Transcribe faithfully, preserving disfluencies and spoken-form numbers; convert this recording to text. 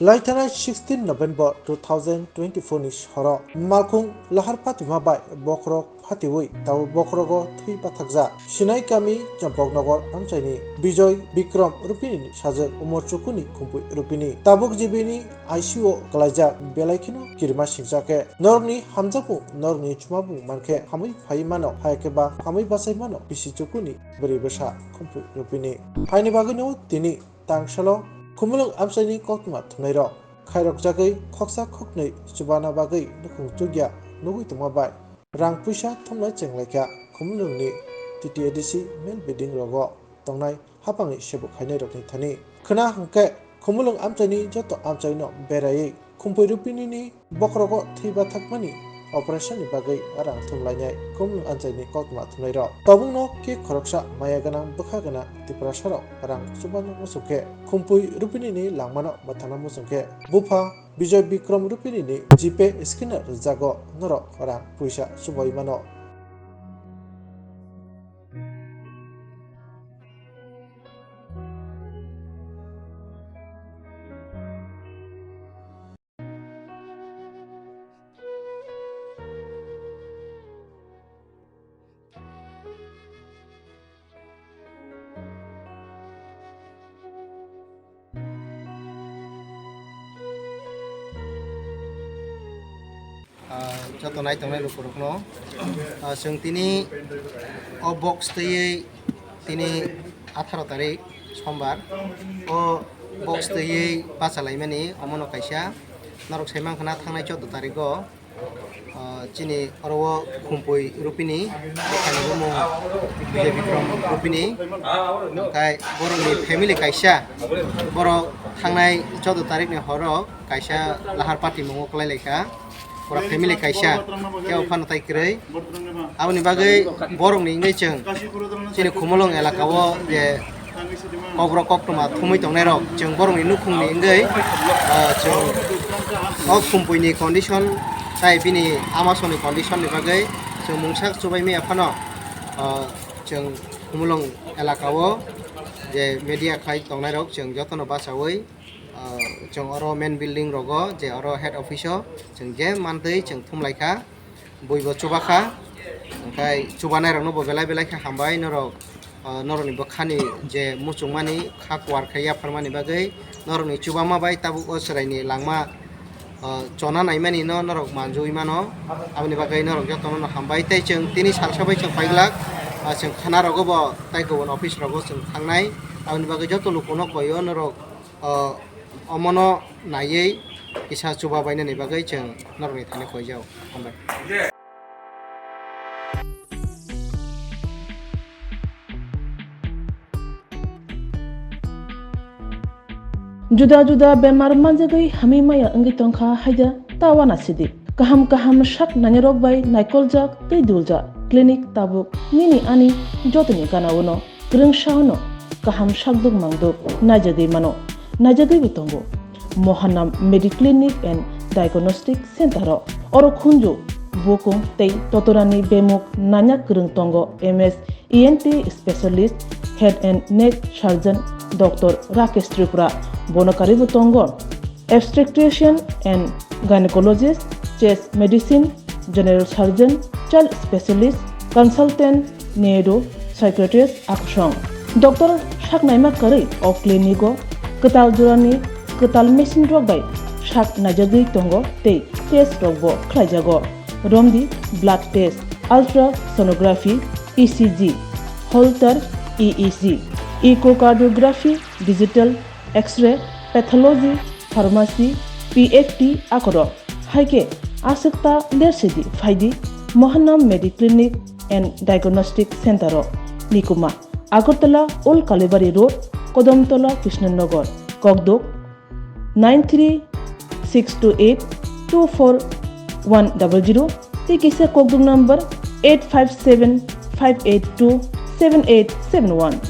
Laithanai sixteen November two thousand twenty-four ni horo malkhung lahar patima bai bokhorok phatiwi tabuk bokhorogo thwi pathakjak Sinai kami Champoknagar amchaini Bijoy Bikram Rupini ni sajwk umor chukuni khumpui Rupini. Tabuk jibini I C U o kwlaijak, belai kheno kirima singjak khe. Norokni hamjakmung, norokni chumabung mankhe hamwi phaiwi mano, hai khe ba hamwi bachai mano bisi chukuni bwrwi bwsa khumpui Rupini. Haini bagwino tini tangsalo Khumulwng amchaini koktwma thumnairok khairokjagwi khoksa khoknwi chubana bagwi nukhung chukya nugwi tongma bai rang puisa thumnai chenglaikha Khumulwngni T T A D C mel building rogo tongnai haphangni sebuk khainairokni thani. Khwna hwnkhe Khumulwng amchaini joto amchaino beraiwi khumpui Rupinini bokhorogo thwi bathakmani operation ni bagwi rang thumlainai Khumulwng amchaini koktwma thumnairok. Tabukno khe khoroksa maya gwnang bwkha gwnang Tiprasarok rang chubana muchungkhe khumpui Rupinini langmano mwthangna muchungkhe bupha Bijoy Bikram Rupinini GPay scanner rwjago, norok rang puisa chubaui mano. Ah, joto nai tongnai lukurokno, ah, chwng tini o box twiwi tini atharo tarik sombar o box twiwi bacha laimani omono kaisa norok sai mankha na thangnai choudo tarigo. Ah, chini oro o khumpui Rupini, buphani bumung Bijay Bikram Rupini, hwnkhe borokni family kaisa, borok thangnai choudo tarikni horo kaisa lahar party mungo kwlai laikha, pura family kaisa, kebo phano tai kwrwi. Aboni bagwi borokni wngwi chwng chini Khumulwng elaka o je kokrok koktwma thumwi tongnairok, chwng borokni nukhungni wngwi, ah, chwng o khumpuini condition tai bini amasongni condition ni bagwi chwng mungsa chubaimaya phano, ah, chwng Khumulwng elaka o je media khlai tongnairok chwng jotono bachaui, ah, chwng oro main building rogo je oro head office o chwng je mantwi chwng thumlaikha. Buibo chubakha, hwnkhe chubanairokno bo belai belai khe hambai norok, ah, norokni bwkhani je muchungmani kha kuar khe yapharmani bagwi norokni chubama bai tabuk o chwraini langma, ah, chona naimani no norok manjui mano, aboni bagwi norok jotono no hambai tei chwng tini salsa bai chwng paiglak, ah, chwng thana rogo bo tei kubun office rogo chwng thangnai, aboni bagwi joto lukuno koi o norok, ah, omono naiwi kisa chuba bainani bagwi chwng norokni thani koijao. Hambai. Juda juda bemar manjagwi hamwi maya wngwi tongkha haida ta uanasidi. Kaham kaham sak nainarok bai naikoljak tei duljak clinic tabuk nini ani jotoni gana-o no. Kwrwngsa-o no kaham sakduk mangduk naijagwi mano, naijagwibo tongo. Mohanam Mediclinic and Diagnostic Center-o oro khunju, bukung tei totorani bemuk nanya kwrwng tongo, M S E N T specialist, head and neck surgeon Doctor Rakesh Tripura, bono karwibo tongo. Obstetrician and gynecologist, chest medicine, general surgeon, child specialist, consultant, neuro, psychiatrist, akusong. Doctor saknaima kwrwi o clinic-o kwtal jorani kwtal machine rok bai sak naijagwi tongo tei test rokbo khlaijago. Romdi blood test, ultrasonography, E C G, Holter E E G, echocardiography, digital X-ray, pathology, pharmacy, P F T akorok. Hai khe aswk ta lersidi phaidi Mohanam Mediclinic and Diagnostic Center-o. Nikuma, Agartala Old Kalibari Road, Kodamtola, Krishnanagar, Kokduk, nine three six two eight two four one double zero, tei kisa kokduk number eight five seven five eight two seven eight seven one.